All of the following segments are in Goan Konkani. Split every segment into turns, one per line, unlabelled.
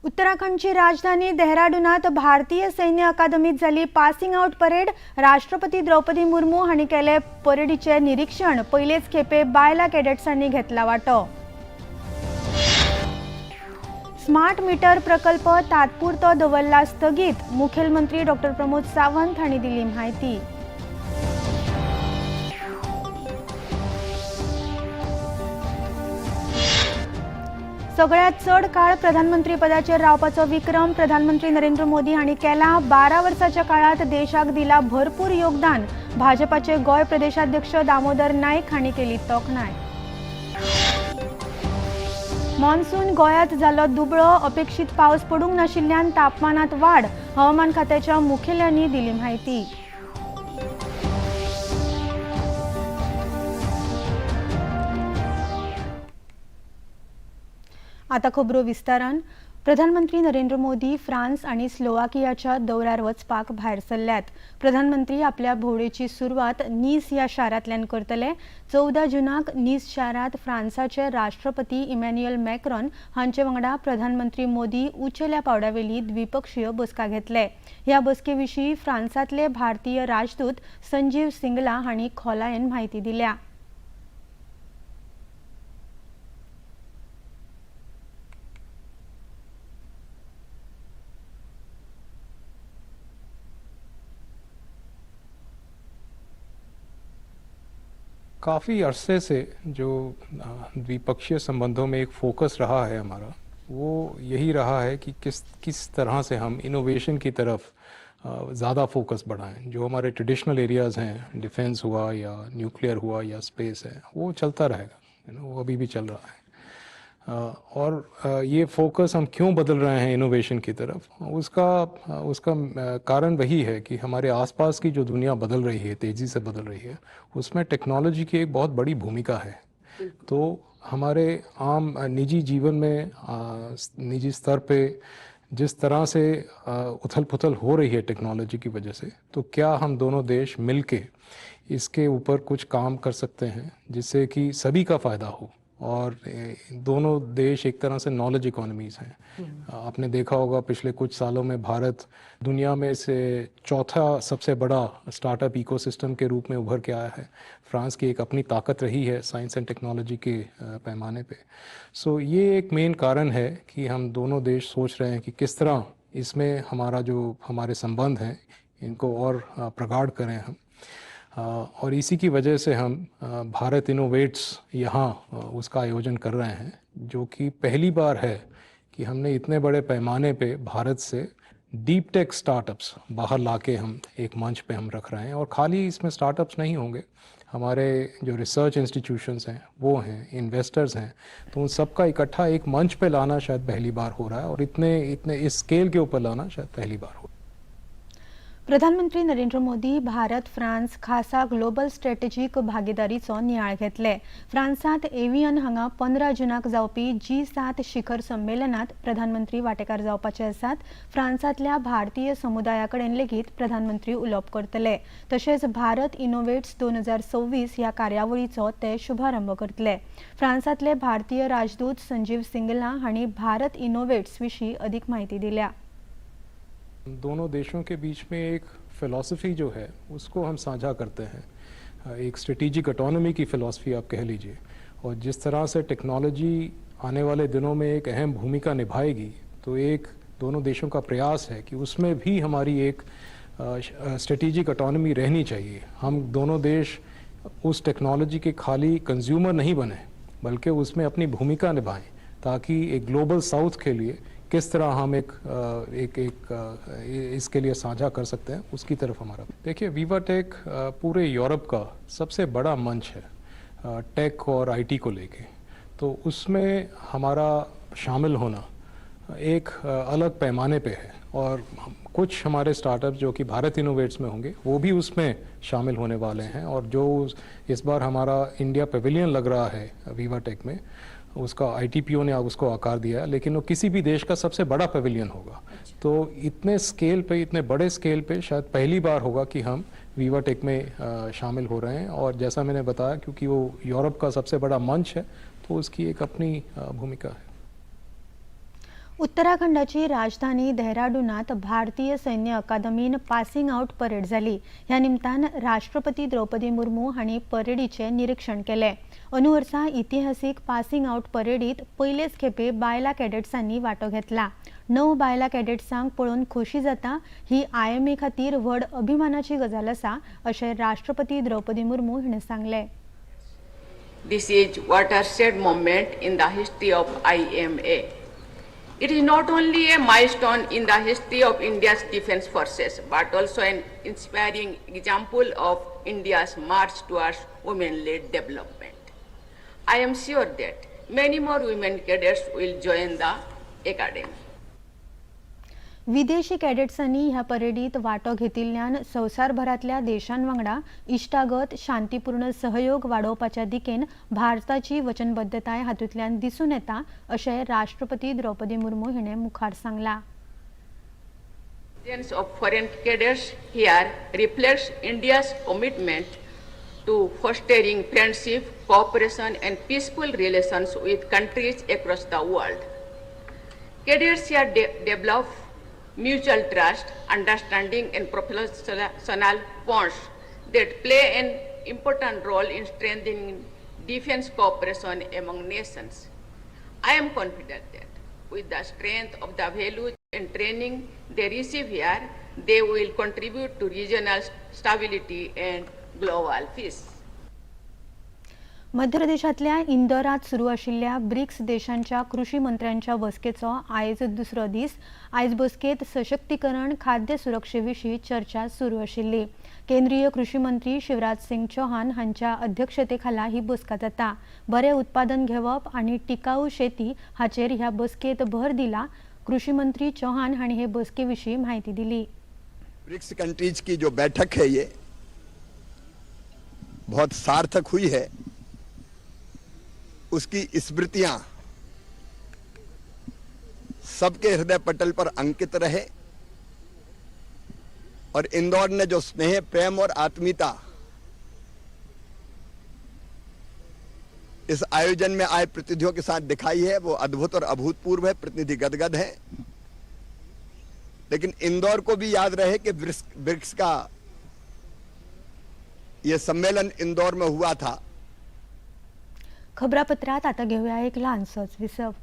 उत्तराखंडची राजधानी देहराडूनात भारतीय सैन्य अकादमीत जाली पासिंग आउट परेड। राष्ट्रपती द्रौपदी मुर्मू हांणी केले परेडीचे निरीक्षण। पयलेच खेपे बायला कॅडेट्सांनी घेतला वांटो। स्मार्ट मीटर प्रकल्प तात्पुरतो दवरला स्थगीत। मुखेलमंत्री डॉक्टर प्रमोद सावंत हांणी दिली म्हायती। सगळ्यात चड काळ प्रधानमंत्री पदाचेर रावपाचो विक्रम प्रधानमंत्री नरेंद्र मोदी हांणी केला। 12 वर्साच्या काळात देशाक दिला भरपूर योगदान। भाजपाचे गोंय प्रदेशाध्यक्ष दामोदर नाईक हांणी केली तोखणाय। मॉन्सून गोंयांत जालो दुबळो। अपेक्षीत पावस पडूंक नाशिल्ल्यान तापमानात वाड। हवामान खात्याच्या मुखेल्यांनी दिली म्हायती। आता खबरो विस्तारान। प्रधानमंत्री नरेंद्र मोदी फ्रांस आणि स्लोवाकियाच्या दौऱ्यार वचपाक भायर सरल्यात। प्रधानमंत्री आपल्या भोंवडेची सुरवात नीस ह्या शारांतल्यान करतले। 14 जूनाक नीस शारांत फ्रांसाचे राष्ट्रपती इमॅन्युएल मॅक्रॉन हांचे वांगडा प्रधानमंत्री मोदी उंचेल्या पावंड्यावेली द्विपक्षीय बसका घेतले। ह्या बसके विशीं फ्रांसांतले भारतीय राजदूत संजीव सिंगला हांणी खोलायेन म्हायती दिल्या।
काफ़ी अरसे से जो द्विपक्षीय संबंधों में एक फोकस रहा है हमारा, वो यही रहा है कि किस किस तरह से हम इनोवेशन की तरफ ज़्यादा फोकस बढ़ाएं। जो हमारे ट्रेडिशनल एरियाज़ हैं, डिफेंस हुआ या न्यूक्लियर हुआ या स्पेस है, वो चलता रहेगा, you know, वो अभी भी चल रहा है। और ये फोकस हम क्यों बदल रहे हैं इनोवेशन की तरफ, उसका उसका कारण वही है कि हमारे आसपास की जो दुनिया बदल रही है, तेज़ी से बदल रही है, उसमें टेक्नोलॉजी की एक बहुत बड़ी भूमिका है। तो हमारे आम निजी जीवन में, निजी स्तर पे जिस तरह से उथल पुथल हो रही है टेक्नोलॉजी की वजह से, तो क्या हम दोनों देश मिलके इसके ऊपर कुछ काम कर सकते हैं जिससे कि सभी का फ़ायदा हो। और दोनों देश एक तरह से नॉलेज इकोनॉमीज़ हैं। आपने देखा होगा पिछले कुछ सालों में भारत दुनिया में से चौथा सबसे बड़ा स्टार्टअप इकोसिस्टम के रूप में उभर के आया है। फ्रांस की एक अपनी ताकत रही है साइंस एंड टेक्नोलॉजी के पैमाने पे। सो ये एक मेन कारण है कि हम दोनों देश सोच रहे हैं कि किस तरह इसमें हमारा जो हमारे संबंध हैं इनको और प्रगाढ़ करें हम। और इसी की वजह से हम भारत इनोवेट्स यहाँ उसका आयोजन कर रहे हैं, जो कि पहली बार है कि हमने इतने बड़े पैमाने पे भारत से डीप टेक स्टार्टअप्स बाहर लाके हम एक मंच पे हम रख रहे हैं। और खाली इसमें स्टार्टअप्स नहीं होंगे, हमारे जो रिसर्च इंस्टीट्यूशंस हैं वो हैं, इन्वेस्टर्स हैं, तो उन सबका इकट्ठा एक मंच पे लाना शायद पहली बार हो रहा है और इतने इतने इस स्केल के ऊपर लाना शायद पहली बार हो।
प्रधानमंत्री नरेंद्र मोदी भारत फ्रांस खासा ग्लोबल स्ट्रॅटेजीक भागीदारीचो नियाळ घेतले। फ्रांसांत एव्हियन हांगा 15 जूनाक जावपी G7 शिखर संमेलनात प्रधानमंत्री वांटेकार जावपाचे आसात। फ्रांसांतल्या भारतीय समुदाया कडेन लेगीत प्रधानमंत्री उलोवप करतले। तशेंच भारत इनोवेट्स 2026 ह्या कार्यावळीचो ते शुभारंभ करतले। फ्रांसांतले भारतीय राजदूत संजीव सिंगला हांणी भारत इनोवेट्स विशीं अदीक म्हायती दिल्या।
दोनों देशों के बीच में एक फ़िलासफ़ी जो है उसको हम साझा करते हैं, एक स्ट्रेटेजिक ऑटोनॉमी की फ़िलासफ़ी आप कह लीजिए। और जिस तरह से टेक्नोलॉजी आने वाले दिनों में एक अहम भूमिका निभाएगी, तो एक दोनों देशों का प्रयास है कि उसमें भी हमारी एक स्ट्रेटेजिक ऑटोनॉमी रहनी चाहिए। हम दोनों देश उस टेक्नोलॉजी के खाली कंज्यूमर नहीं बने, बल्कि उसमें अपनी भूमिका निभाएं, ताकि एक ग्लोबल साउथ के लिए किस तरह हम एक एक एक इसके लिए साझा कर सकते हैं, उसकी तरफ हमारा। देखिए, वीवा टेक पूरे यूरोप का सबसे बड़ा मंच है टेक और IT को लेके, तो उसमें हमारा शामिल होना एक अलग पैमाने पे है। और कुछ हमारे स्टार्टअप जो कि भारत इनोवेट्स में होंगे वो भी उसमें शामिल होने वाले हैं। और जो इस बार हमारा इंडिया पवेलियन लग रहा है वीवा टेक में, उसका ITPO ने उसको आकार दिया है, लेकिन वो किसी भी देश का सबसे बड़ा पवेलियन होगा। तो इतने स्केल पे, इतने बड़े स्केल पे शायद पहली बार होगा कि हम वीवा टेक में शामिल हो रहे हैं। और जैसा मैंने बताया, क्योंकि वो यूरोप का सबसे बड़ा मंच है, तो उसकी एक अपनी भूमिका है।
उत्तराखंडाची राजधानी देहराडूनात भारतीय सैन्य अकादमीन पासिंग आउट परेड जाली. ह्या निमतान राष्ट्रपती द्रौपदी मुर्मू हांणी परेडीचें निरीक्षण केलें. अंदू वर्सा इतिहासीक पासिंग आउट परेडीत पयलेच खेपे बायलां कॅडेट्सांनी वांटो घेतला. 9 बायलां कॅडेट्सांक पळोवन खोशी जाता. ही आयएमए खातीर व्हड अभिमानाची गजाल आसा, अशें राष्ट्रपती द्रौपदी मुर्मू हिणें सांगलें.
This is watershed moment in the history of IMA. It is not only a milestone in the history of India's defense forces, but also an inspiring example of India's march towards women-led development. I am sure that many more women cadets will join the academy.
विदेशी कॅडेट्सांनी ह्या परेडीत वांटो घेतिल्ल्यान संवसारभरांतल्या देशांवांगडा इश्टागत, शांतीपूर्ण सहयोग वाडोवपाच्या दिकेन भारताची वचनबद्धताय हातूंतल्यान दिसून येता, अशें राष्ट्रपती द्रौपदी मुर्मू हिणें मुखार सांगलां.
Presence of foreign cadets here reflects India's commitment to fostering friendship, cooperation, and peaceful relations with countries across the world. Cadets here develop mutual trust, understanding, and professional bonds that play an important role in strengthening defense cooperation among nations. I am confident that with the strength of the values and training they receive here, they will contribute to regional stability and global peace.
मध्य प्रदेशांतल्या इंदौरात सुरू आशिल्ल्या ब्रिक्स देशांच्या कृशी मंत्र्यांच्या बसकेचो आयज दुसरो दीस. आयज बसकेत सशक्तीकरण, खाद्य सुरक्षे विशीं चर्चा सुरू आशिल्ली. केंद्रीय कृशी मंत्री शिवराज सिंग चौहान हांच्या अध्यक्षतेखाला ही बसका जाता. बरें उत्पादन घेवप आनी टिकाऊ शेती हाचेर ह्या बसकेत भर दिला. कृशी मंत्री चौहान हांणी हे बसके विशीं म्हायती दिली.
ब्रिक्स कंट्रीज की जो बैठक है, ये बहुत सार्थक हुई है. उसकी स्मृतियां सबके हृदय पटल पर अंकित रहे और इंदौर ने जो स्नेह, प्रेम और आत्मीयता इस आयोजन में आए प्रतिनिधियों के साथ दिखाई है, वो अद्भुत और अभूतपूर्व है. प्रतिनिधि गदगद है, लेकिन इंदौर को भी याद रहे कि ब्रिक्स का ये सम्मेलन इंदौर में हुआ था.
खबरापत्रात आता घेऊया एक ल्हानसोच विसव.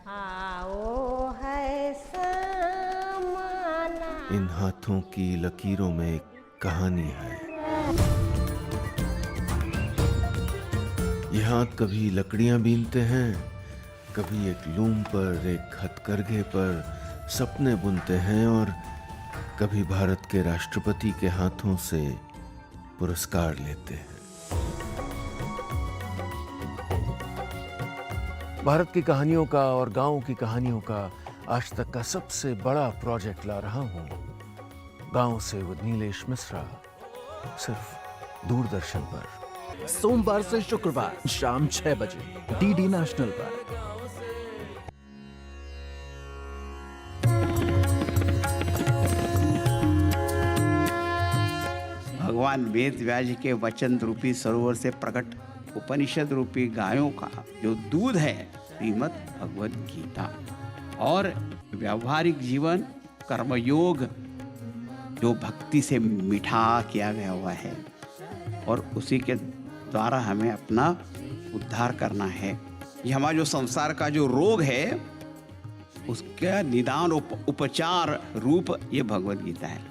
आओ है समाना.
इन हाथों की लकीरों में एक कहानी है. ये हाथ कभी लकड़ियां बीनते हैं, कभी एक लूम पर, एक हथकरघे पर सपने बुनते हैं और कभी भारत के राष्ट्रपति के हाथों से पुरस्कार लेते हैं. भारत की कहानियों का और गांव की कहानियों का आज तक का सबसे बड़ा प्रोजेक्ट ला रहा हूं, गांव से विद नीलेश मिश्रा, सिर्फ दूरदर्शन पर.
सोमवार से शुक्रवार शाम 6 बजे डीडी नेशनल पर.
भगवान वेद व्यास के वचन रूपी सरोवर से प्रकट उपनिषद रूपी गायों का जो दूध है, श्रीमद् भगवत गीता और व्यावहारिक जीवन कर्मयोग, जो भक्ति से मीठा किया गया हुआ है और उसी के द्वारा हमें अपना उद्धार करना है. ये हमारा जो संसार का जो रोग है, उसका निदान उपचार रूप ये भगवत गीता है.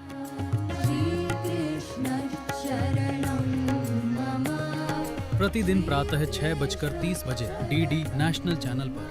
प्रतिदिन प्रातः 6:30 बजे डीडी नेशनल चैनल पर.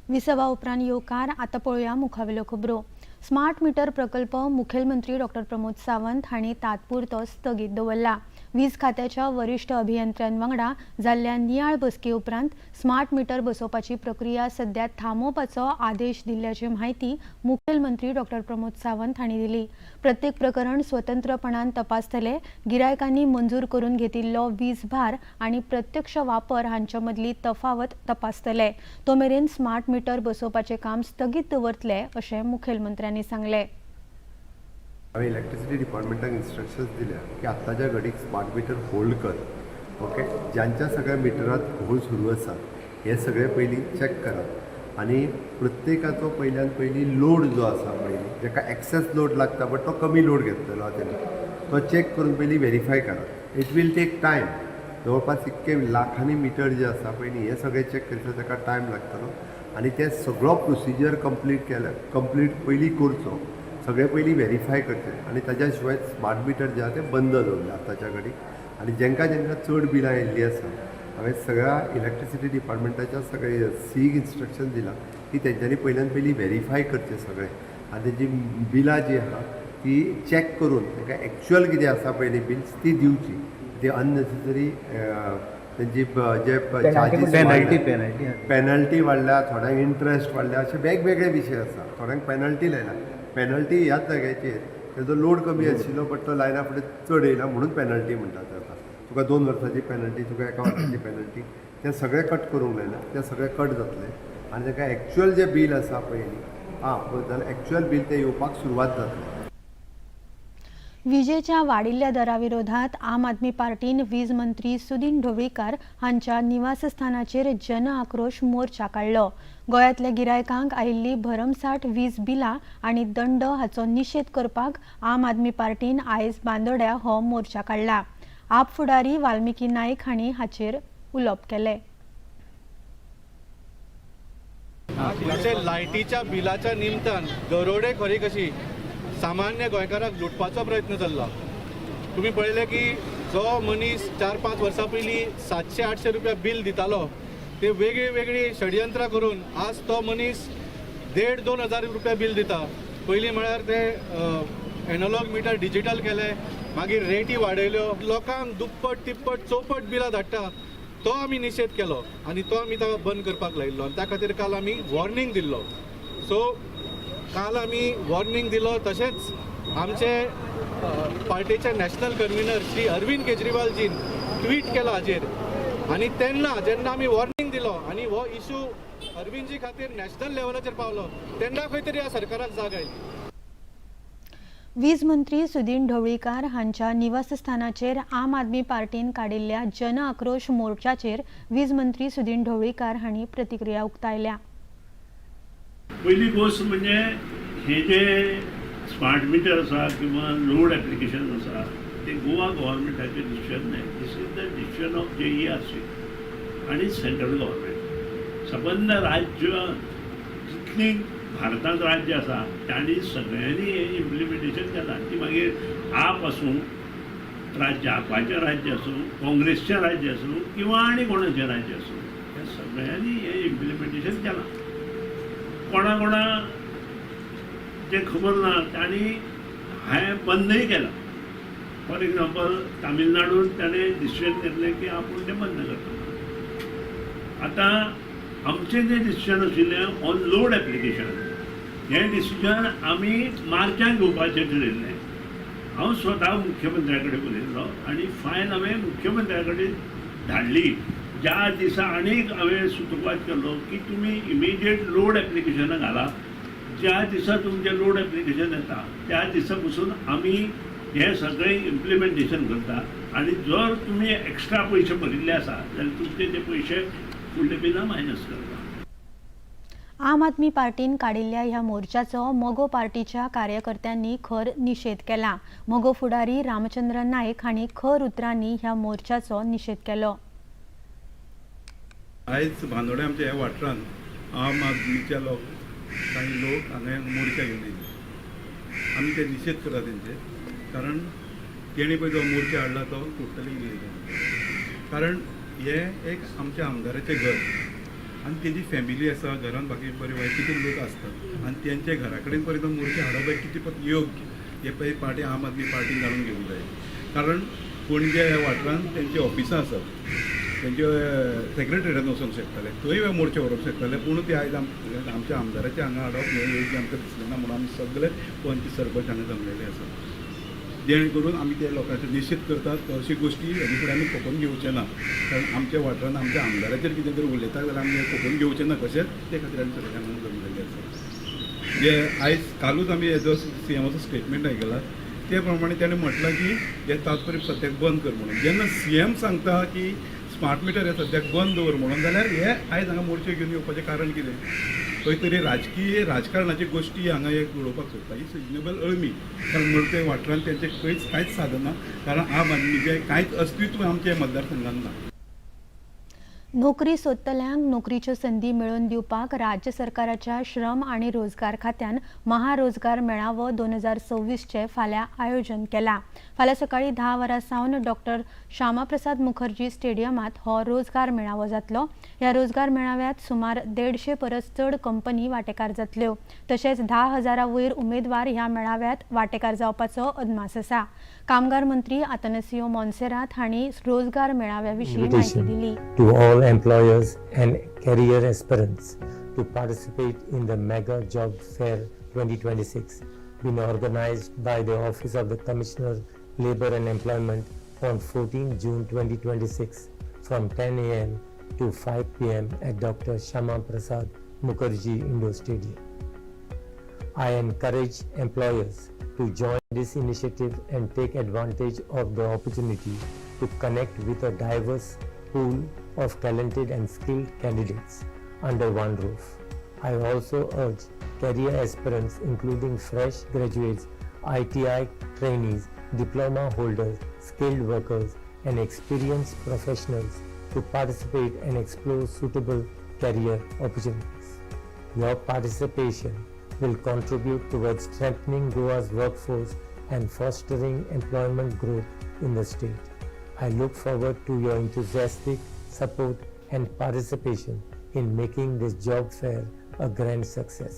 विसवा उपरांत येवकार. आतां पळोवया मुखावेल्यो खबरो. स्मार्ट मिटर प्रकल्प मुखेलमंत्री डॉक्टर प्रमोद सावंत हांणी तात्पुरतो स्थगीत दवरला. वीज खात्याच्या वरिश्ठ अभियंत्यांवांगडा जाल्ल्या नियाळ बसके उपरांत स्मार्ट मीटर बसोवपाची प्रक्रिया सध्या थांबोवपाचो आदेश दिल्ल्याची म्हायती मुखेलमंत्री डॉक्टर प्रमोद सावंत हांणी दिली. प्रत्येक प्रकरण स्वतंत्रपणान तपासतले. गिरायकांनी मंजूर करून घेतिल्लो वीज भार आनी प्रत्यक्ष वापर हांचे मदली तफावत तपासतले. तो मेरेन स्मार्ट मीटर बसोवपाचें काम स्थगीत दवरतले अशें मुखेलमंत्र्यांनी सांगलें.
हांवें इलेक्ट्रिसिटी डिपार्टमेंटाक इन्स्ट्रक्शन्स दिल्या की आत्ताच्या घडीक स्मार्ट मिटर होल्ड कर. ओके, ज्यांच्या सगळ्या मिटरात घोळ सुरू आसा हे सगळे पयलीं चॅक करात आनी प्रत्येकाचो पयल्यान पयलीं लोड जो आसा, पयलीं जाका एक्सेस लोड लागता बट तो कमी लोड घेतलेलो आसा तेणी, तो चॅक करून पयलीं व्हेरीफाय करात. It will take time. जवळपास इतके लाखांनी मिटर जे आसा पयलीं हे सगळे चॅक करता ताका टायम लागतलो आनी ते सगळो प्रोसिजर कंप्लीट केल्या कंप्लीट पयलीं करचो, सगळें पयलीं व्हेरीफाय करचें आनी ताज्या शिवाय स्मार्ट मिटर जे आहा ते बंद दवरले आतांच्या घडीक. आनी जेंकां जेंकां चड बिलां येयल्लीं आसा, हांवें सगळ्या इलेक्ट्रिसिटी डिपार्टमेंटाच्या सगळे सीक इन्स्ट्रक्शन दिलां की तेंच्यांनी पयल्यान पयलीं व्हेरीफाय करचें सगळें आनी तेजी बिलां जीं आहा ती चॅक करून तांकां एक्चुअल कितें आसा पयलीं बिल्स ती दिवची. ती अननेसेसरी तेंची जे चार्जीस, पेनल्टी वाडल्या, थोड्यांक इंट्रस्ट वाडल्या, अशे वेगवेगळे विशय आसा. थोड्यांक पेनल्टी लायला. पेनल्टी ह्याच जाग्याचेर तेजो लोड कमी आशिल्लो बट तो लायना फुडें चड येयला म्हणून पेनल्टी म्हणटात. आतां तुका 2 वर्सांची पेनल्टी, तुका 1 वर्साची पेनल्टी, तें सगळें कट करूंक लायला. तें सगळें कट जातलें आनी ताका एक्चुअल जें बील आसा पयलीं आं जाल्यार एक्चुअल बील तें येवपाक सुरवात जातलें.
विजेच्या वाडिल्ल्या दराविरोधात आम आदमी पार्टीन वीज मंत्री सुदिन ढवळीकार हांच्या निवासस्थानाचेर जन आक्रोश मोर्चा काडलो. गोंयांतल्या गिरायकांक आयिल्ली भरमसाठ वीज बिलां आनी दंड हाचो निशेध करपाक आम आदमी पार्टीन आयज बांदोड्या हो मोर्चा काडला. आप फुडारी वाल्मिकी नायक हांणी हाचेर उलोवप केलें.
लायटीच्या बिलाच्या निमतान दरोडेखोरी कशी सामान्य गोंयकाराक लुटपाचो प्रयत्न चल्ला. तुमी पळयलें की जो मनीस 4-5 वर्सां पयलीं 700-800 रुपया बील दितालो ते वेगळी वेगळी षडयंत्रां करून आज तो मनीस 1,500-2 हजार रुपया बील दिता. पयलीं म्हळ्यार ते एनोलॉग मिटर डिजिटल केले, मागीर रेटी वाडयल्यो, लोकांक दुप्पट तिप्पट चौपट बिलां धाडटा. तो आमी निशेध केलो आनी तो आमी ताका बंद करपाक लायिल्लो आनी त्या खातीर काल आमी वॉर्निंग दिल्लो. सो काल आमी वॉर्निंग दिलो. तशेंच आमचे पार्टीचे नॅशनल कन्व्हिनर श्री अरविंद केजरीवालजीन ट्वीट केला हाजेर आनी तेन्ना जेन्ना आमी वॉर्निंग दिलो आनी हो इशू अरविंदजी खातीर नॅशनल लेवलाचेर पावलो तेन्ना खंय तरी ह्या सरकाराक जाग आयली.
वीज मंत्री सुदिन ढवळीकार हांच्या निवासस्थानाचेर आम आदमी पार्टीन काडिल्ल्या जन आक्रोश मोर्चाचेर वीज मंत्री सुदिन ढवळीकार हांणी प्रतिक्रिया उक्तायल्या.
पयली गोश्ट म्हणजे हे जे स्मार्ट मिटर आसा किंवा लोड एप्लिकेशन आसा ते गोवा गव्हर्मेंटाचें डिसिजन न्हय. This is the decision of JERC आनी सेंट्रल गव्हर्मेंट. सबंद राज्य जितलीं भारतांत राज्य आसा तांणी सगळ्यांनी हें इम्प्लिमेंटेशन केलां. ती मागीर आप आसूं, राज्य आपाचें राज्य आसूं, काँग्रेसचें राज्य आसूं किंवा आनी कोणाचें राज्य आसूं, ह्या सगळ्यांनी हें इम्प्लिमेंटेशन केलां. कोणा कोणा जें खबर ना तांणी हें बंदय केलां. फॉर एग्जाम्पल तामिळनाडून ताणें डिसिजन घेतलें की आपूण तें बंद करता. आतां आमचें जें डिसिजन आशिल्लें ऑन लोड एप्लिकेशन, हें डिसिजन आमी मार्चान घेवपाचें ठरयल्लें. हांव स्वता मुख्यमंत्र्या कडेन उलयल्लो आनी फायल हांवें मुख्यमंत्र्या कडेन धाडली. ज्या दिसा आनीक हांवें सुत्रपात केलो की तुमी इमिजिएट लोड एप्लिकेशनां घाला. ज्या दिसा तुमचें लोड एप्लिकेशन येता त्या दिसा पसून आमी हें सगळें इम्प्लिमेंटेशन करता आनी जर तुमी एक्स्ट्रा पयशे भरिल्ले आसा जाल्यार तुमचे ते पयशे फुडले बिलां मायनस करता.
आम आदमी पार्टीन काडिल्ल्या ह्या मोर्चाचो मगो पार्टीच्या कार्यकर्त्यांनी खर निशेध केला. मगो फुडारी रामचंद्र नायक हांणी खर उतरांनी ह्या मोर्चाचो निशेध केलो.
आयज बांदोड्या आमच्या ह्या वाठारांत आम आदमीच्या लोक कांय लोक हांगा मोर्चा घेवन येयले. आमी ते निशेध करता तेंचे, कारण तेणी पळय जो मोर्चा हाडला तो टोटली इलिगल. कारण हें एक आमच्या आमदाराचें घर आनी तेजी फॅमिली आसा, घरान बाकी बरे वायट कितें लोक आसतात आनी तेंच्या घरा कडेन पळय तो मोर्चा हाडप हें कितें पत योग्य हें पळय पार्टी आम आदमी पार्टीन जाणून घेवंक जाय. कारण पणजे ह्या वाठारांत तेंची ऑफिसां आसात, तेंचे सेक्रेटरीयान वचोंक शकताले, थंय मोर्चे व्हरूंक शकताले, पूण ते आयज आमच्या आमदाराचे हांगा हाडप हें योग्य आमकां दिसलें ना म्हणून आमी सगळे पंच सरपंच हांगा जमलेले आसात, जेणे करून आमी त्या लोकांचो निशेध करतात. अशी गोश्टी हेजे फुडें आमी खपोवन घेवचे ना, कारण आमच्या वाठारांत आमच्या आमदाराचेर कितें तरी उलयता जाल्यार आमी खपोवन घेवचे ना कशेंच, ते खातीर आमी सगळे हांगा जमलेले आसात. जे आयज कालूच आमी हेजो सीएमाचो स्टेटमेंट आयकला ते प्रमाणे ताणें म्हटलां की हे तात्पुरते सद्याक बंद कर म्हणून. जेन्ना सीएम सांगता की स्मार्ट मिटर हे सद्याक बंद दवर म्हणून, जाल्यार हे आयज हांगा मोर्चे घेवन येवपाचें कारण कितें? खंय तरी राजकीय राजकारणाची गोश्टी हांगा हे उडोवपाक सोदता. ही सिजनेबल अळमी, कारण मडकय वाठारांत तेंचें खंयच कांयच सादना, कारण आम आदमीचें कांयच अस्तित्व आमच्या मतदारसंघात ना.
नोकरी सोदतल्यांक नोकरीच्यो संदी मेळोवन दिवपाक राज्य सरकाराच्या श्रम आनी रोजगार खात्यान महारोजगार मेळावो 2026 फाल्यां आयोजन केला. फाल्यां सकाळीं 10 वरां सावन डॉक्टर श्यामाप्रसाद मुखर्जी स्टेडियमांत हो रोजगार मेळावो जातलो. ह्या रोजगार मेळाव्यात सुमार 150 परस चड कंपनी वांटेकार जातल्यो. तशेंच 10,000 वयर उमेदवार ह्या मेळाव्यात वांटेकार जावपाचो अदमास आसा. कामगार मंत्री आतनसियो मोन्सेरात हांणी रोजगार मेळाव्या विशीं माहिती दिली.
To all employers and career aspirants to participate in the Mega Job Fair 2026 being organized by the Office of the Commissioner Labor and Employment on 14 June 2026 from 10 a.m. to 5 p.m. at Dr. Shyama Prasad Mukherjee Indoor Stadium. I encourage employers to join this initiative and take advantage of the opportunity to connect with a diverse pool of talented and skilled candidates under one roof. I also urge career aspirants, including fresh graduates, ITI trainees, diploma holders, skilled workers, and experienced professionals to participate and explore suitable career opportunities. Your participation will contribute towards strengthening Goa's workforce and fostering employment growth in the state. I look forward to your enthusiastic support and participation in making this job fair a grand success.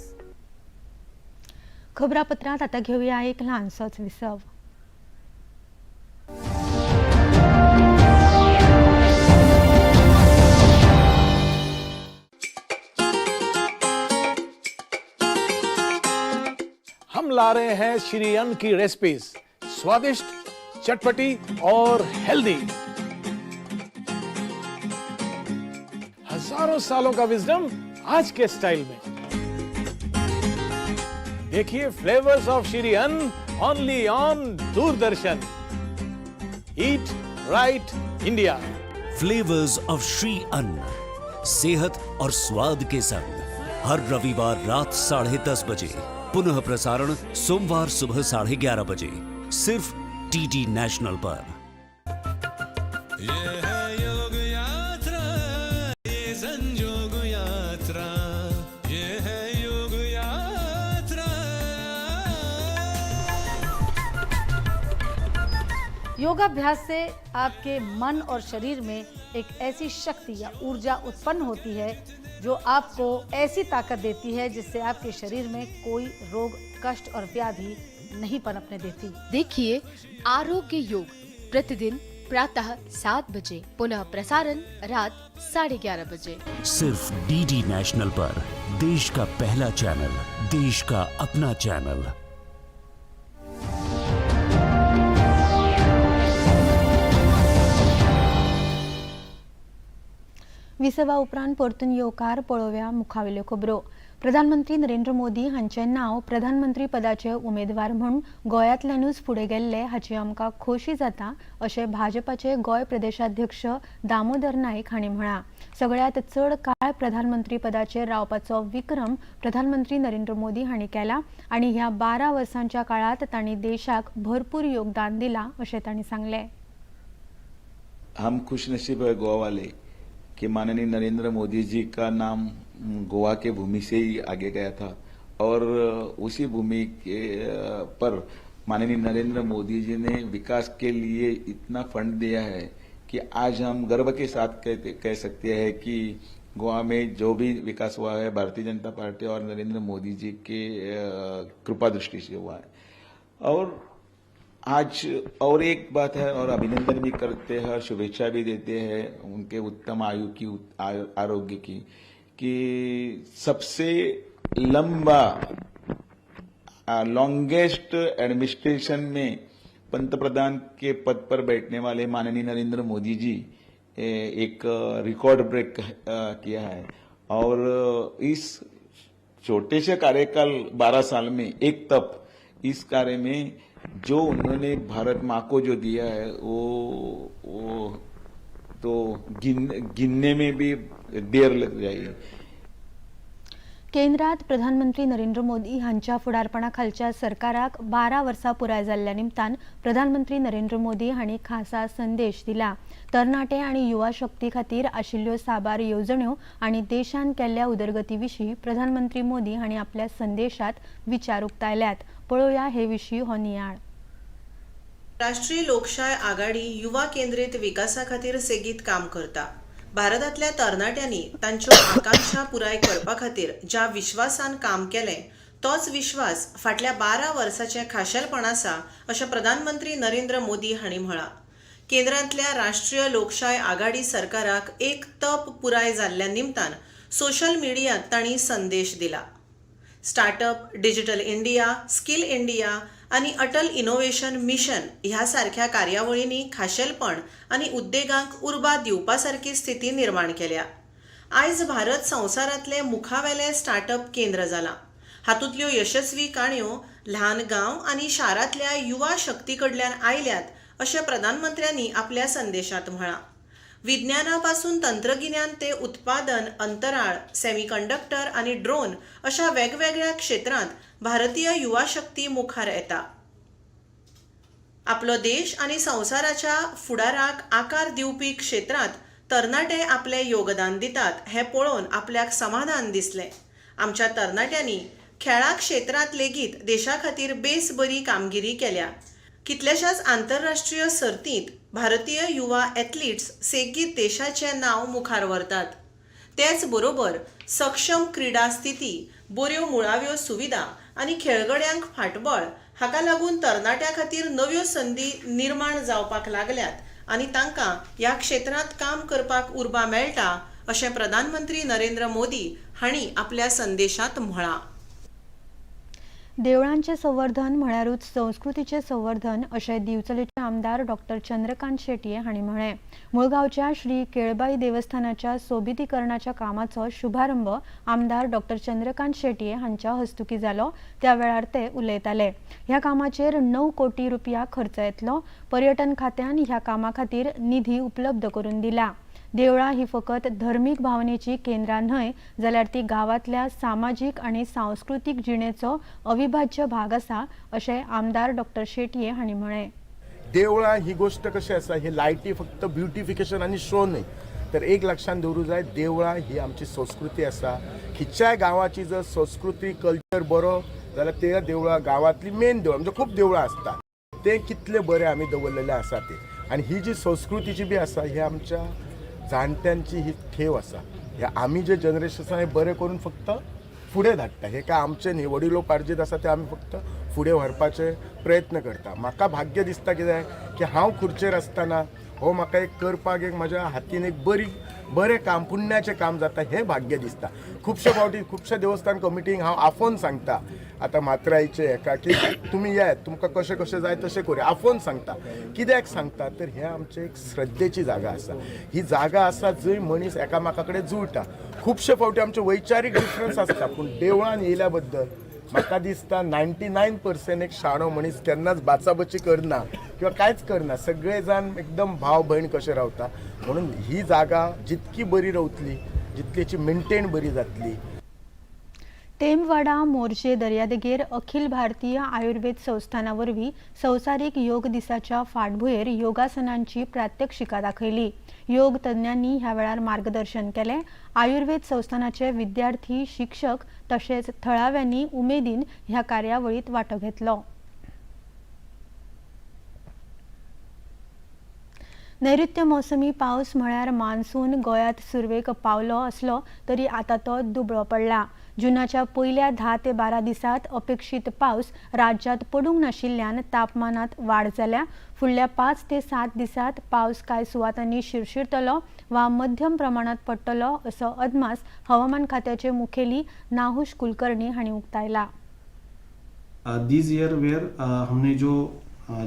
खबरापत्रात आता घेऊया एक ल्हानसोच विसव.
हम ला रहे हैं श्री अन्न की रेसिपीज, स्वादिष्ट, चटपटी और हेल्दी। हजारों सालों का विजडम आज के स्टाइल में। देखिए flavours of Shri Anna only on Doordarshan. Eat right India.
Flavours of Shri Anna, सेहत और स्वाद के संग, हर रविवार रात 10:30 बजे, पुनः प्रसारण सोमवार सुबह 11:30 बजे, सिर्फ डीडी नेशनल पर।
ये है योग यात्रा, ये संजोग यात्रा, ये है योग यात्रा।
योगाभ्यास से आपके मन और शरीर में एक ऐसी शक्ति या ऊर्जा उत्पन्न होती है जो आपको ऐसी ताकत देती है जिससे आपके शरीर में कोई रोग, कष्ट और व्याधि नहीं पनपने देती।
देखिए आरोग्य योग प्रतिदिन प्रातः 7 बजे, पुनः प्रसारण रात 11:30 बजे,
सिर्फ डीडी नेशनल पर, देश का पहला चैनल, देश का अपना चैनल।
विसवा उपरांत परतून येवकार. पळोवया मुखावेल्यो खबरो. प्रधानमंत्री नरेंद्र मोदी हांचें नांव प्रधानमंत्री पदाचे उमेदवार म्हूण गोंयांतल्यानूच फुडें गेल्ले हाची आमकां खोशी जाता अशें भाजपाचे गोंय प्रदेशाध्यक्ष दामोदर नायक हांणी म्हळां. सगळ्यांत चड काळ प्रधानमंत्री पदाचेर रावपाचो विक्रम प्रधानमंत्री नरेंद्र मोदी हांणी केला आनी ह्या 12 वर्सांच्या काळांत तांणी देशाक भरपूर योगदान दिलां अशें तांणी सांगलें.
हम खुशनसीब है गोवा वाले कि माननीय नरेंद्र मोदी जी का नाम गोवा के भूमि से ही आगे गया था और उसी भूमि के पर माननीय नरेंद्र मोदी जी ने विकास के लिए इतना फंड दिया है कि आज हम गर्व के साथ कह सकते हैं कि गोवा में जो भी विकास हुआ है भारतीय जनता पार्टी और नरेंद्र मोदी जी के कृपा दृष्टि से हुआ है। और आज और एक बात है, और अभिनंदन भी करते हैं और शुभेच्छा भी देते हैं उनके उत्तम आयु की, आरोग्य की, कि सबसे लंबा लॉन्गेस्ट एडमिनिस्ट्रेशन में पंतप्रधान के पद पर बैठने वाले माननीय नरेंद्र मोदी जी एक रिकॉर्ड ब्रेक किया है। और इस छोटे से कार्यकाल 12 साल में एक तप इस कार्य में जो उन्होंने भारत माँ को जो दिया है वो तो गिनने में भी देर लग जाएगी।
केंद्रात प्रधानमंत्री नरेंद्र मोदी हांच्या फुडारपणा खालच्या सरकाराक 12 वर्सां पुराय जाल्ल्या निमतान प्रधानमंत्री नरेंद्र मोदी हांणी खासा संदेश दिला। तरणाटे आनी युवा शक्ती खातीर आशिल्ल्यो साबार येवजण्यो आनी देशान केल्ल्या उदरगती विशीं प्रधानमंत्री मोदी हांणी आपल्या संदेशात विचार उक्तायल्यात। पळोवया हे विशीं हो नियाळ।
राष्ट्रीय लोकशाय आघाडी युवा केंद्रीत विकासा खातीर सेगीत काम करता। भारतांतल्या तरणाट्यांनी तांच्यो आकांक्षा पुराय करपा खातीर ज्या विश्वासान काम केलें तोच विश्वास फाटल्या 12 वर्सांचें खाशेलपण आसा अशें प्रधानमंत्री नरेंद्र मोदी हांणी म्हळां। केंद्रांतल्या राष्ट्रीय लोकशाय आघाडी सरकाराक एक तप पुराय जाल्ल्या निमतान सोशल मिडियांत तांणी संदेश दिला। Startup, digital India, skill India आनी अटल इनोव्हेशन मिशन ह्या सारख्या कार्यावळींनी खाशेलपण आनी उद्देगांक उर्बा दिवपा सारकी स्थिती निर्माण केल्या। आयज भारत संवसारांतलें मुखावेलें स्टार्टअप केंद्र जालां। हातूंतल्यो यशस्वी काणयो ल्हान गांव आनी शारांतल्या युवा शक्ती कडल्यान आयल्यात अशें प्रधानमंत्र्यांनी आपल्या संदेशांत म्हळां। विज्ञाना पासून तंत्रगिन्यान ते उत्पादन, अंतराळ, सेमीकंडक्टर आनी ड्रोन अशा वेगवेगळ्या क्षेत्रांत भारतीय युवा शक्ती मुखार येता। आपलो देश आनी संवसाराच्या फुडाराक आकार दिवपी क्षेत्रांत तरणाटे आपलें योगदान दितात हें पळोवन आपल्याक समाधान दिसलें। आमच्या तरणाट्यांनी खेळा क्षेत्रांत लेगीत देशा खातीर बेस बरी कामगिरी केल्या। कितल्याशाच आंतरराष्ट्रीय सर्तींत भारतीय युवा एथलीट्स सेगीत देशाचें नांव मुखार व्हरतात। तेच बरोबर सक्षम क्रिडा स्थिती, बऱ्यो मुळाव्यो सुविधा आनी खेळगड्यांक फाटबळ हाका लागून तरणाट्यां खातीर नव्यो संदी निर्माण जावपाक लागल्यात आनी तांकां ह्या क्षेत्रांत काम करपाक उर्बा मेळटा अशें प्रधानमंत्री नरेंद्र मोदी हांणी आपल्या संदेशांत म्हळां।
देवळांचे संवर्धन म्हळ्यारूच संस्कृतीचे संवर्धन अशें दिवचलेचे आमदार डॉक्टर चंद्रकांत शेटये हांणी म्हळें। मुळगांवच्या श्री केळबाई देवस्थानाच्या सोबितीकरणाच्या कामाचो शुभारंभ आमदार डॉक्टर चंद्रकांत शेटये हांच्या हस्तुकी जालो। त्या वेळार ते उलयताले। ह्या कामाचेर 9 कोटी रुपया खर्च येतलो। पर्यटन खात्यान ह्या कामा खातीर निधी उपलब्ध करून दिला। देवळां ही फकत धर्मीक भावनेची केंद्रां न्हय जाल्यार ती गांवांतल्या सामाजीक आनी सांस्कृतीक जिणेचो अविभाज्य भाग आसा अशें आमदार डॉक्टर शेटये हांणी म्हळें।
देवळां ही गोष्ट कशी आसा, ही लायटी फक्त ब्युटिफिकेशन आनी शो न्हय, तर एक लक्षांत दवरूं जाय, देवळां ही आमची संस्कृती आसा। खंयच्याय गांवाची जर संस्कृती कल्चर बरो जाल्यार त्या देवळां गांवांतली मेन देवळां म्हणजे खूब देवळां आसता ते कितले बरे आमी दवरलेले आसा ते, आनी ही जी संस्कृतीची बी आसा ही आमच्या जाणट्यांची ही ठेव आसा। हे आमी जे जनरेशन आसा हे बरें करून फक्त फुडें धाडटा, हे काय आमचे न्ही वडिलोपार्जीत आसा ते आमी फक्त फुडें व्हरपाचे प्रयत्न करता। म्हाका भाग्य दिसता कितें की हांव खुर्चेर आसतना हो म्हाका एक करपाक एक म्हज्या हातीन एक बरी बरें काम पुण्याचें काम जाता हें भाग्य दिसता। खुबशे फावटी खुबशे देवस्थान कमिटींक हांव आफोवन सांगता, आतां मात्राईचे हेका की तुमी येयात, तुमकां कशें कशें जाय तशें करूया, आफोवन सांगता। कित्याक सांगता तर हें आमचें एक श्रद्धेची जागा आसा, ही जागा आसा जंय मनीस एकामेका कडेन जुळटा। खुबशे फावटी आमचे वैचारीक डिफरन्स आसता पूण देवळान येयल्या बद्दल म्हाका दिसता 99% एक शाणो मनीस केन्नाच बाचाबची करना किंवा कांयच करना, सगळे जाण एकदम भाव भयण कशे रावता। म्हणून ही जागा जितकी बरी रावतली जितलीची मेंटेन बरी जातली।
तेमवाडा मोरजे दर्यादेगेर अखिल भारतीय आयुर्वेद संस्थाना वरवीं संवसारीक योग दिसाच्या फाटभुंयेर योगासनांची प्रात्यक्षिका दाखयली। योग तज्ञांनी ह्या वेळार मार्गदर्शन केलें। आयुर्वेद संस्थानाचे विद्यार्थी, शिक्षक तशेंच थळाव्यांनी उमेदीन ह्या कार्यावळींत वांटो घेतलो। नैऋत्य मोसमी पावस म्हळ्यार मान्सून गोंयांत सुरवेक पावलो आसलो तरी आतां तो दुबळो पडला। जुनाच्या पयल्या 10 ते 12 दिसांत अपेक्षीत पावस राज्यांत पडूंक नाशिल्ल्यान तापमानात वाड जाल्या. फुडल्या 5 ते 7 दिसांत पावस कांय सुवातांनी शिरशिरतलो वा मध्यम प्रमाणात पडटलो असो अदमास हवामान खात्याचे मुखेली नाहुश कुलकर्णी हांणी उक्तायला.
This year where हमने जो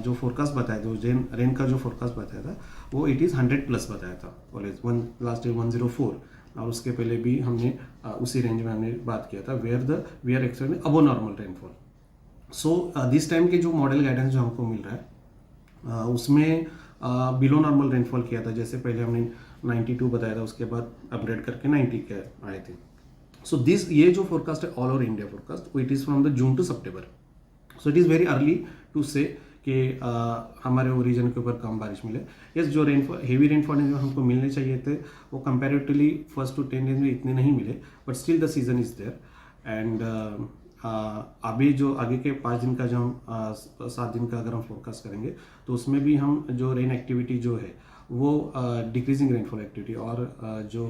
जो फोरकास्ट बताया, जो रेन रेन का जो फोरकास्ट बताया था, वो it is 100 plus बताया था ऑलवेज. वन लास्ट ईयर 104 और उसके पहले भी हमने उसी रेंज में हमने बात किया था, where the we are expecting above normal rainfall. So this time K जो मॉडल गाइडेंस जो हमको मिल रहा है, उसमें बिलो नॉर्मल रेनफॉल किया था. जैसे पहले हमने 92 बताया था, उसके बाद अपग्रेड करके 90 के आए थे. सो this ये जो forecast Hai, all over India forecast, it is from the June to September. So it is very early to say कि हमारे रीजन के ऊपर कम बारिश मिले. यस, जो रेनफॉल, हेवी रेनफॉल जो हमको मिलने चाहिए थे, वो कंपेरेटिवली फर्स्ट टू 10 डेज में इतने नहीं मिले, but still the season is there. And अभी जो आगे के 5 दिन का जो हम 7 दिन का अगर हम फोरकास्ट करेंगे, तो उसमें भी हम जो रेन एक्टिविटी जो है, वो डिक्रीजिंग रेनफॉल एक्टिविटी और जो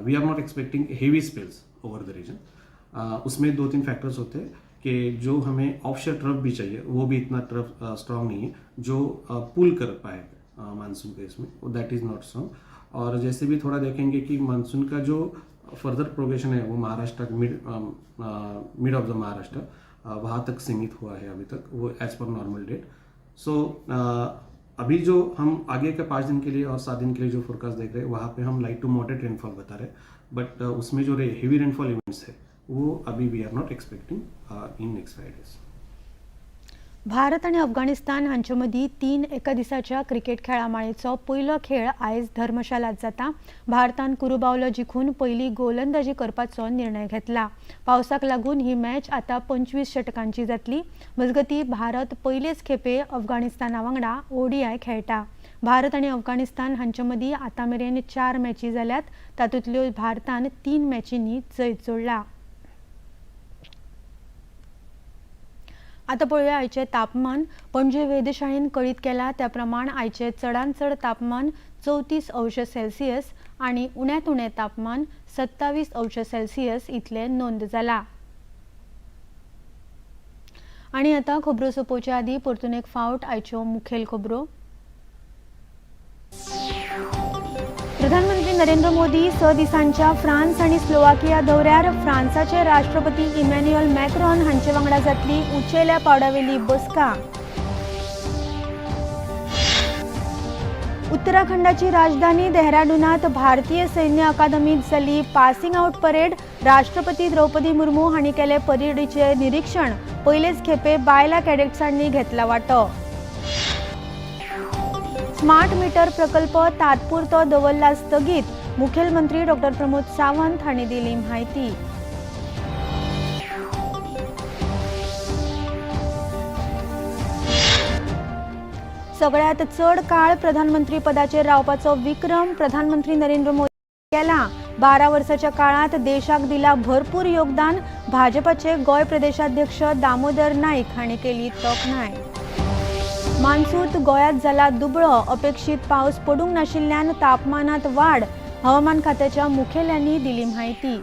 we are not expecting heavy spells over the region. उसमें दो तीन फैक्टर्स होते हैं कि जो हमें ऑफशोर ट्रफ भी चाहिए, वो भी इतना ट्रफ स्ट्रांग नहीं है जो पुल कर पाए मानसून के इसमें, वो that is not strong. और जैसे भी थोड़ा देखेंगे कि मानसून का जो फर्दर प्रोग्रेशन है, वो Maharashtra mid mid of the Maharashtra, वहाँ तक सीमित हुआ है अभी तक, वो as per normal date. So अभी जो हम आगे के 5 दिन के लिए और 7 दिन के लिए जो फोरकास्ट देख रहे हैं, वहाँ पे हम लाइट टू मॉडरेट रेनफॉल बता रहे हैं, बट उसमें जो हेवी रेनफॉल इवेंट्स है, वो अभी we are not expecting in next 5 days.
Bharat आनी अफगाणिस्तान हांचे मदीं तीन एका दिसाच्या क्रिकेट खेळा माळेचो पयलो खेळ आयज धर्मशालात जाता. भारतान कुरुबावलो जिखून पयली गोलंदाजी करपाचो निर्णय घेतला. पावसाक लागून ही मॅच आतां 25 षटकांची जातली. मजगतीं, भारत पयलेच खेपे अफगाणिस्ताना वांगडा ओडीआय खेळटा. भारत आनी अफगाणिस्तान हांचे मदीं आतां मेरेन चार मॅची जाल्यात. तातूंतल्यो भारतान तीन मॅचींनी जैत जोडला. आतां पळोवया आयचें तापमान. पणजे वेधशाळेन कळीत केलां त्या प्रमाण आयचें चडांत चड तापमान 34 अंश सेल्सियस आनी उण्यांत उणें तापमान 27 अंश सेल्सियस इतलें नोंद जालां. आनी आतां खबरो सोंपोवचे आदीं परतून एक फावट आयच्यो मुखेल खबरो. प्रधानमंत्री नरेंद्र मोदी 6 दिसांच्या फ्रांस आनी स्लोवाकिया दौऱ्यार. फ्रांसाचे राष्ट्रपती इमॅन्युअल मॅक्रॉन हांचे वांगडा जातली उंचेल्या पावंड्यावेली बसका. उत्तराखंडाची राजधानी देहराडूनात भारतीय सैन्य अकादमीत जाली पासिंग आउट परेड. राष्ट्रपती द्रौपदी मुर्मू हांणी केले परेडीचे निरीक्षण. पयलेच खेपे बायला कॅडेट्सांनी घेतला वांटो. स्मार्ट मीटर प्रकल्प तात्पुरतो दवरला स्थगीत. मुखेलमंत्री डॉक्टर प्रमोद सावंत हांणी दिली म्हायती. सगळ्यात चड काळ प्रधानमंत्री पदाचेर रावपाचो विक्रम प्रधानमंत्री नरेंद्र मोदी केला. 12 वर्साच्या काळात देशाक दिला भरपूर योगदान. भाजपाचे गोंय प्रदेशाध्यक्ष दामोदर नाईक हांणी केली तोखणाय. मान्सून गोंयांत जाला दुबळो. अपेक्षीत पावस पडूंक नाशिल्ल्यान तापमानात वाड. हवामान खात्याच्या मुखेल्यांनी दिली म्हायती.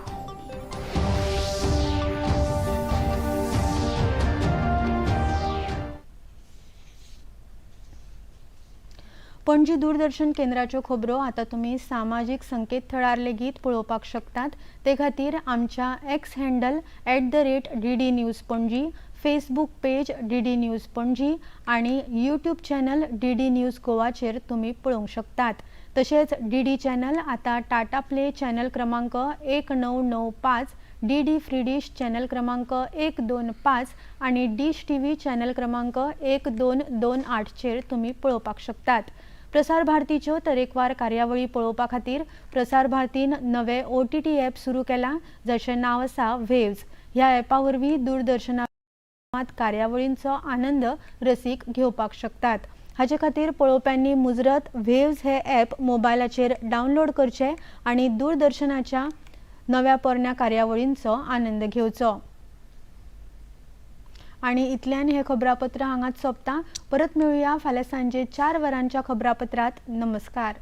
पणजी दूरदर्शन केंद्राच्यो खबरो आतां तुमी सामाजीक संकेतथळार लेगीत पळोवपाक शकतात. ते खातीर आमच्या x handle @DDNews Panaji, Facebook page DD news Panaji आनी यूट्यूब चॅनल डीडी न्यूज गोवाचेर तुमी पळोवंक शकतात. तशेंच डीडी चॅनल आतां टाटा प्ले चॅनल क्रमांक 1995, डीडी फ्री डिश चॅनल क्रमांक 125 आनी डिश टीव्ही चॅनल क्रमांक 1228चेर तुमी पळोवपाक शकतात. प्रसार भारतीच्यो तरेकवार कार्यावळी पळोवपा खातीर प्रसार भारतीन नवे ओटीटी ॲप सुरू केला, जाचें नांव आसा वेव्ज. ह्या ॲपा वरवीं दूरदर्शनात कार्यावळींचो आनंद रसीक घेवपाक शकतात. हाचे खातीर पळोवप्यांनी मुजरत वेव्ज हे ॲप मोबायलाचेर डावनलोड करचे आनी दूरदर्शनाच्या नव्या पोरण्या कार्यावळींचो आनंद घेवचो. आनी इतल्यान हे खबरापत्र हांगाच सोंपता. परत मेळुया फाल्यां सांजे 4 वरांच्या खबरापत्रात. नमस्कार.